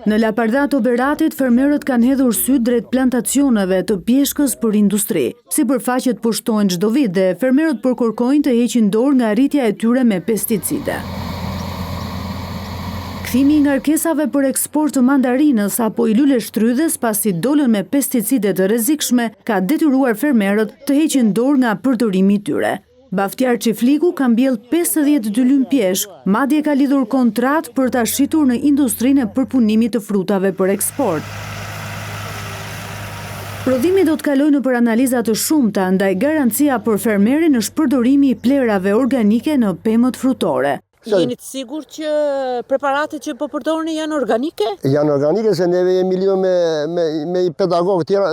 Në Lapardhat të Beratit, fermerët kanë hedhur sytë drejt plantacioneve të pjeshkës për industri. Sipërfaqet po shtohen çdo vit dhe fermerët po kërkojnë të heqin dorë nga rritja e tyre me pesticide. Kthimi i ngarkesave për eksport të mandarinës apo i luleshtrydhes pasi dolën me pesticide të rrezikshme ka detyruar fermerët të heqin dorë nga përdorimi i tyre. Baftjar Çifliku ka mbjellë 50 dylymë pjeshkë, madje ka lidhur kontratë për ta shitur në industrinë e përpunimit të frutave për eksport. Prodhimi do të kalojë nëpër analiza të shumta, ndaj garancia për fermerin është përdorimi i plehrave organike në pemët frutore. Jeni të sigurt që preparatet që po përdorni janë organike? Janë organike se neve jemi lidhur me me me një pedagog të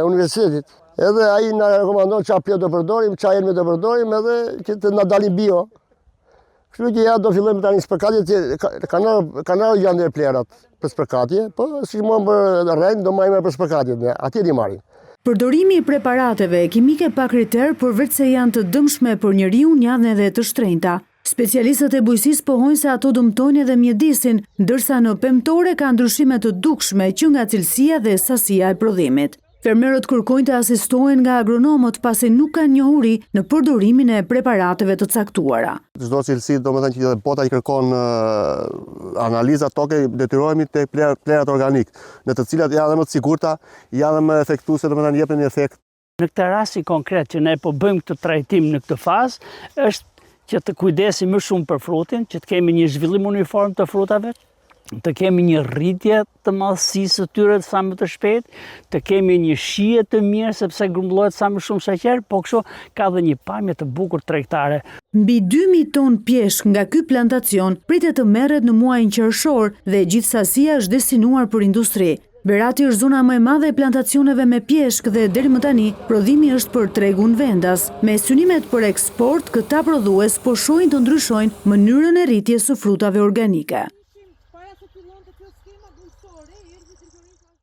universitetit. Edhe ai na rekomandon ça pleh do përdorim, ça helme do përdorim edhe që të na dalin bio. Kështu që ja do fillojmë tani spërkatje, kanë kanë ardhur janë plehrat për spërkatje, po si më për rrënjë do marrim për spërkatje, ne atje i marrim. Përdorimi i preparateve kimike pa kriter përveçse janë të dëmshme për njeriun janë edhe të shtrenjta. Specialistët e bujqësisë pohojnë se ato dëmtojnë edhe mjedisin, ndërsa në pemëtore ka ndryshime të dukshme që nga cilësia dhe sasia e prodhimit. Fermerët kërkojnë të asistohen nga agronomët pasi nuk kanë njohuri në përdorimin e preparateve të caktuara. Çdo cilësi, domethënë që edhe bota i kërkon analiza toke, detyrohemi te plehrat organik, në të cilat janë edhe më të sigurta, janë edhe më efektuese, domethënë jepin një efekt. Në këtë rastin konkret që ne po bëjmë këtë trajtim në këtë fazë, është që të kujdesemi më shumë për frutin, që të kemi një zhvillim uniform të frutave, të kemi një rritje të madhësisë së tyre sa më të shpejtë, të kemi një shije të mirë sepse grumbullohet sa më shumë sheqer, po kështu ka dhe një pamje të bukur tregtare. Mbi 2000 ton pjeshkë nga ky plantacion pritet të merret në muajin qershor dhe gjithë sasia është destinuar për industri. Berati është zona më e madhe e plantacioneve me pjeshkë dhe deri më tani prodhimi është për tregun vendas. Me synimet për eksport, këta prodhues po shohin të ndryshojnë mënyrën e rritjes së frutave organike.